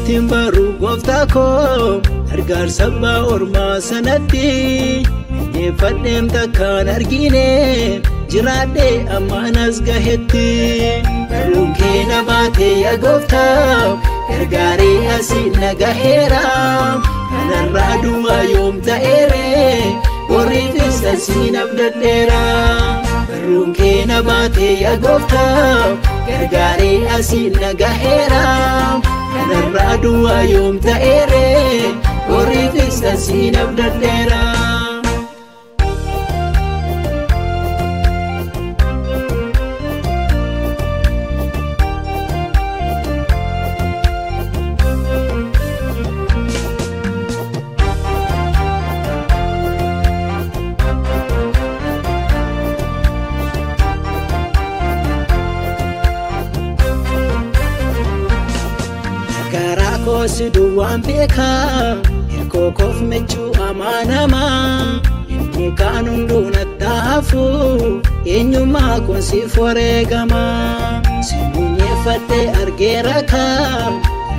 Danda'eetti baru gooftaa koo gargaarsa abbaa ormaa sanatti mi'eeffadheem takkaan argine jiraadhee ammaan as gahetti. Barruun kee na baate yaa gooftaa gargaaree asii na gaheera kanarraa du'aa yoom ta'eere horiifis asii abdadheera. Barruun kee na baate yaa gooftaa gargaaree asii na gaheera kanarraa du'aa yoom ta'eere horiifis asii abdadheera. Karaa koos duwwaan beekaa hirkoo koof michuu amanamaa inni kaan hunduu natti hafu eenyummaa kun siif wareegamaa si munyeeffadhee argeera kaa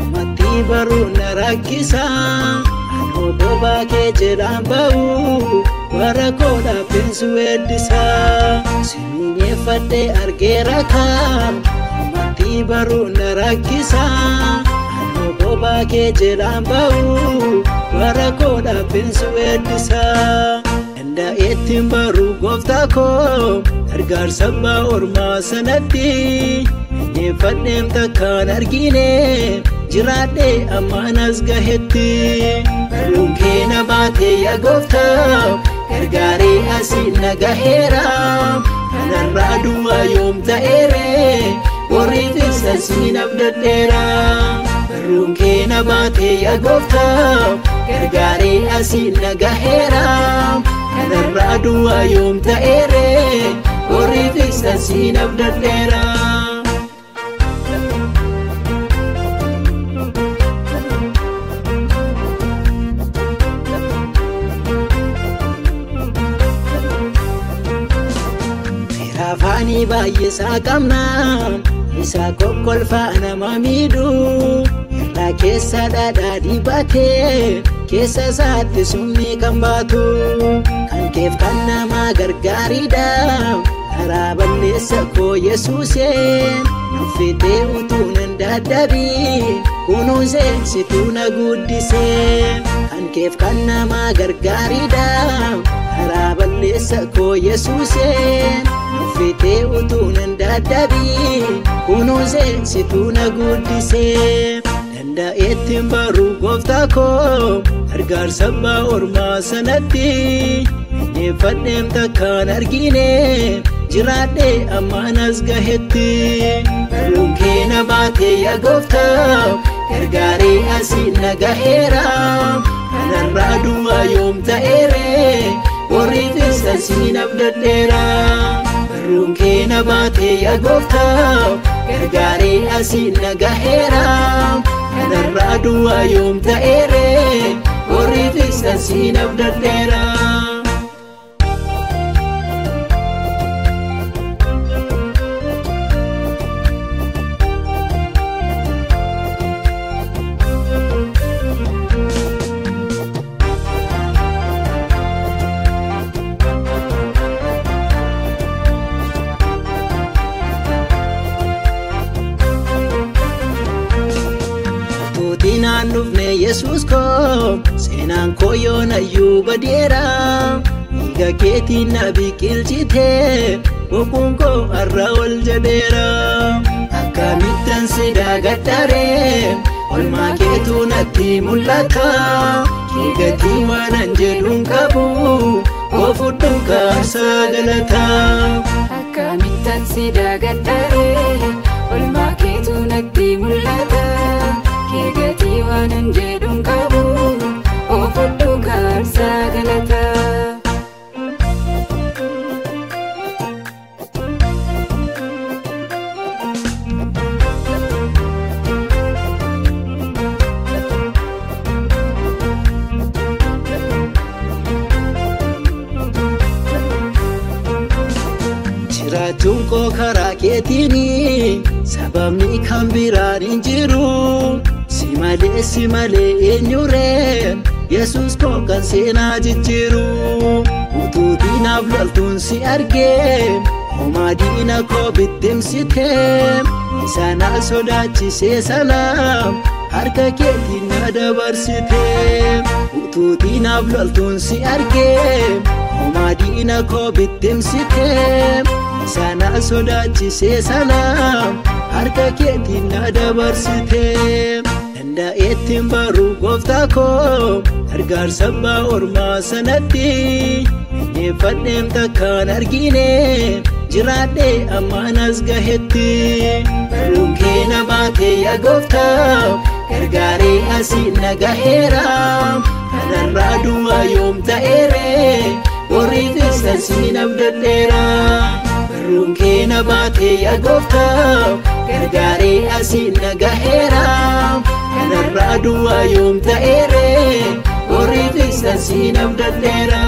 ummatti baruu na rakkisa anoo bobaa kee jedhaan ba'u warra koodhaaf binsu weeddisa si munyeeffadhee argeera kaa ummatti baruu na rakkisa. Bobaa kee jedhaan ba'u warra koodhaaf binsu weeddisa. Danda'eetti baru gooftaa koo gargaarsa abbaa ormaa sanatti mi'eeffadheem takkaan argine jiraadhee ammaan as gahetti. Barruun kee na baate yaa gooftaa gargaaree asii na gaheera kanarraa du'aa yoom ta'eere horiifis asii abdadheera. Barruun kee na baate yaa gooftaa gargaaree asii na gaheera kanarraa du'aa yoom ta'eere horiifis asii abdadheera. Afaanii baay'isaa qabna isaa kokkolfaa nama miidhu irraa keessa dhadhaa dibatee keessa isaatti summii kan baatu kan keef kan namaa gargaariidha karaa balleessa koo Yesuuseen nuffitee utuu nan dadhabii kunuunsee situu na guddisee kan keef kan namaa gargaariidha karaa balleessa koo Yesuuseen nuffitee utuu nan dadhabii kunuunsee situu na guddisee. Danda'eetti baru gooftaa koo gargaarsa abbaa ormaa sanatti mi'eeffadheem takkaan argine jiraadhee ammaan as gahetti. Barruun kee na baate yaa gooftaa gargaaree asii na gaheera kanarraa du'aa yoom ta'eere horiifis asii abdadheera. Barruun kee na baate yaa gooftaa gargaaree asii na gaheera kanarraa du'aa yoom ta'eere horiifis asii abdadheera. Tuutinaan dhufne Yesuus koo seenaan koo yoonayyuu badeera dhiiga keetiin na biqilchite boquun koo har'a ol jedheera. Akkamittan si daagadharee olmaa keetu natti mul'ata kee gatii waanan jedhuun qabu koo fudhu kaarsaa galataa. Akkamittan si daagadharee olmaa keetu natti mul'ata kee gatii waanan jedhuun qabu koo fudhu kaarsaa galataa. Jiraachuun koo karaa keetiini sababni kan biraan hin jiru. Si malee, si malee eenyuree, Yesuus koo kan seenaa jijjiiru. Utuu diinaaf loltuun si argee, homaa diina koo bittimsitee, isa na sodaachisee sana harka keetiin na dabarsitee. Utuu diinaaf loltuun si argee, homaa diina koo bittimsitee, isa na sodaachisee sana harka keetiin na dabarsitee. Danda'eettiin baruu gooftaa koo gargaarsa abbaa ormaa sanatti, xiyyeeffadheem takkaan argine jiraadhee ammaan as gahetti. Barruun kee na baatee yaa gooftaa, gargaaree asii na gaheera. Kanarraa du'aa yoom ta'eere, boriifis asiin abdadheera. Barruun kee na baatee yaa gooftaa, gargaaree asii na gaheera. Kanarraa du'aa yoom ta'eere, boriifis asiin abdadheera.